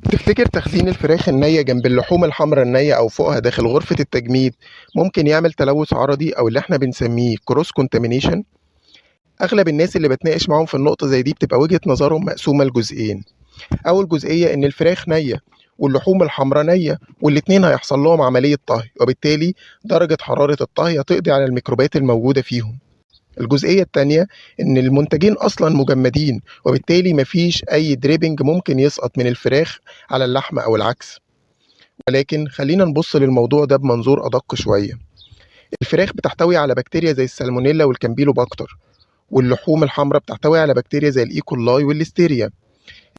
تفتكر تخزين الفراخ النية جنب اللحوم الحمراء النية أو فوقها داخل غرفة التجميد ممكن يعمل تلوث عرضي أو اللي احنا بنسميه cross contamination؟ أغلب الناس اللي بتناقش معاهم في النقطة زي دي بتبقى وجهة نظرهم مقسومة لجزئين. أول جزئية إن الفراخ نية واللحوم الحمراء نية والاتنين هيحصل لهم عملية طهي، وبالتالي درجة حرارة الطهي هتقضي على الميكروبات الموجودة فيهم. الجزئية التانية إن المنتجين أصلا مجمدين، وبالتالي مفيش أي dripping ممكن يسقط من الفراخ على اللحمة أو العكس. ولكن خلينا نبص للموضوع ده بمنظور أدق شوية. الفراخ بتحتوي على بكتيريا زي السالمونيلا والكامبيلوباكتر، واللحوم الحمراء بتحتوي على بكتيريا زي الإيكولاي والليستيريا.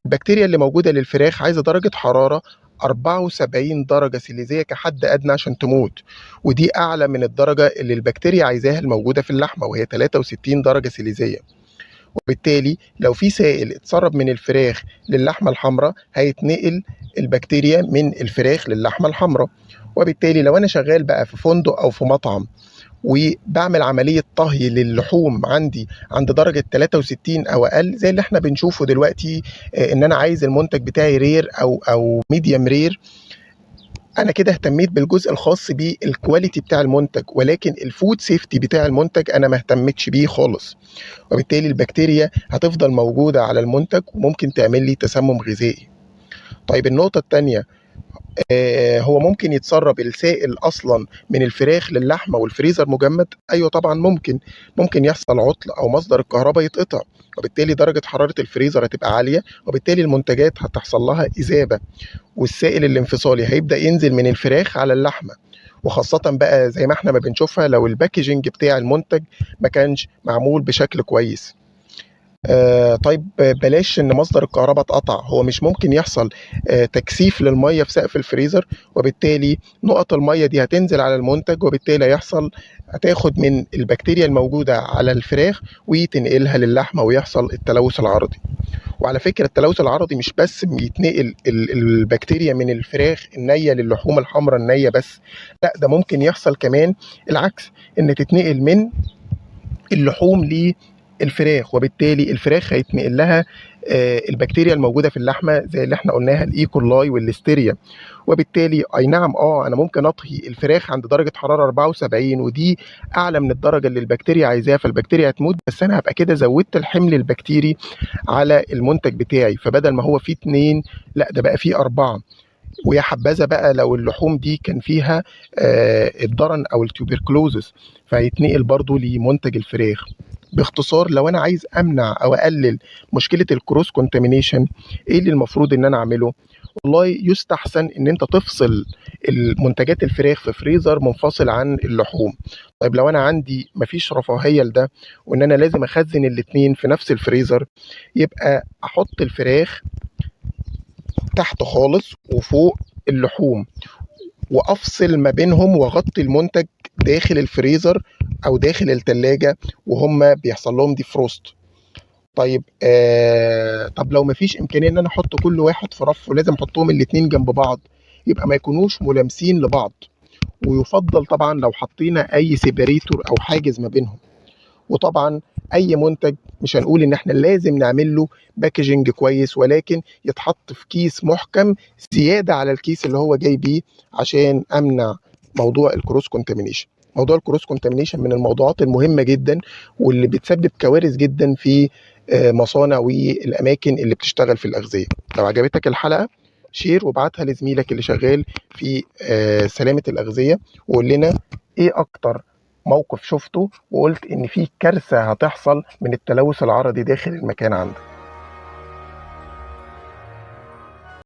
البكتيريا اللي موجودة للفراخ عايزة درجة حرارة 74 درجة سيليزية كحد أدنى عشان تموت، ودي أعلى من الدرجة اللي البكتيريا عايزاها الموجودة في اللحمة وهي 63 درجة سيليزية. وبالتالي لو في سائل اتسرب من الفراخ للحمة الحمراء هيتنقل البكتيريا من الفراخ للحمة الحمراء. وبالتالي لو أنا شغال بقى في فندق أو في مطعم وبعمل عملية طهي للحوم عندي عند درجة 63 أو أقل زي اللي احنا بنشوفه دلوقتي، إن أنا عايز المنتج بتاعي rare أو medium rare، أنا كده اهتميت بالجزء الخاص بال quality بتاع المنتج، ولكن ال food safety بتاع المنتج أنا ما اهتمتش بيه خالص. وبالتالي البكتيريا هتفضل موجودة على المنتج وممكن تعمل لي تسمم غذائي. طيب النقطة التانية، هو ممكن يتسرب السائل اصلا من الفراخ للحمه والفريزر مجمد؟ ايوه طبعا ممكن يحصل عطل او مصدر الكهرباء يتقطع، وبالتالي درجه حرارة الفريزر هتبقى عالية، وبالتالي المنتجات هتحصل لها اذابه، والسائل الانفصالي هيبدا ينزل من الفراخ على اللحمة. وخاصة بقى زي ما احنا ما بنشوفها لو ال packaging بتاع المنتج ما كانش معمول بشكل كويس. طيب بلاش ان مصدر الكهرباء اتقطع، هو مش ممكن يحصل تكثيف للمية في سقف الفريزر، وبالتالي نقط المية دي هتنزل على المنتج، وبالتالي هتاخد من البكتيريا الموجودة على الفراخ وتنقلها للحمه ويحصل التلوث العرضي. وعلى فكرة التلوث العرضي مش بس بيتنقل البكتيريا من الفراخ النية للحوم الحمراء النية بس، لا ده ممكن يحصل كمان العكس، ان تتنقل من اللحوم ل الفراخ، وبالتالي الفراخ هيتنقل لها البكتيريا الموجودة في اللحمة زي اللي احنا قلناها الايكولاي والليستيريا. وبالتالي اي نعم انا ممكن اطهي الفراخ عند درجه حرارة 74 ودي اعلى من الدرجة اللي البكتيريا عايزاها، فالبكتيريا هتموت، بس انا هبقى كده زودت الحمل البكتيري على المنتج بتاعي، فبدل ما هو فيه 2 لا ده بقى فيه 4. ويا حبذا بقى لو اللحوم دي كان فيها الضرن او ال tuberculosis، فهيتنقل برضو لمنتج الفراخ. باختصار لو انا عايز امنع او اقلل مشكلة ال cross contamination، ايه اللي المفروض ان انا اعمله؟ والله يستحسن ان انت تفصل المنتجات الفراخ في فريزر منفصل عن اللحوم. طيب لو انا عندي مفيش رفاهية لده وان انا لازم اخزن الاتنين في نفس الفريزر، يبقى احط الفراخ تحت خالص وفوق اللحوم، وافصل ما بينهم واغطي المنتج داخل الفريزر او داخل التلاجة وهم بيحصل لهم defrost. طيب طب لو مفيش امكانية ان انا احط كل واحد في رف ولازم احطهم الاتنين جنب بعض، يبقى ما يكونوش ملامسين لبعض، ويفضل طبعا لو حطينا اي separator او حاجز ما بينهم. وطبعا اي منتج مش هنقول ان احنا لازم نعمل له packaging كويس، ولكن يتحط في كيس محكم زيادة على الكيس اللي هو جاي بيه عشان امنع موضوع ال cross contamination. موضوع ال cross contamination من الموضوعات المهمة جدا واللي بتسبب كوارث جدا في مصانع والاماكن اللي بتشتغل في الاغذية. لو عجبتك الحلقة share وابعتها لزميلك اللي شغال في سلامه الاغذية، وقول لنا ايه اكتر موقف شفته وقلت ان في كارثة هتحصل من التلوث العرضي داخل المكان عندك.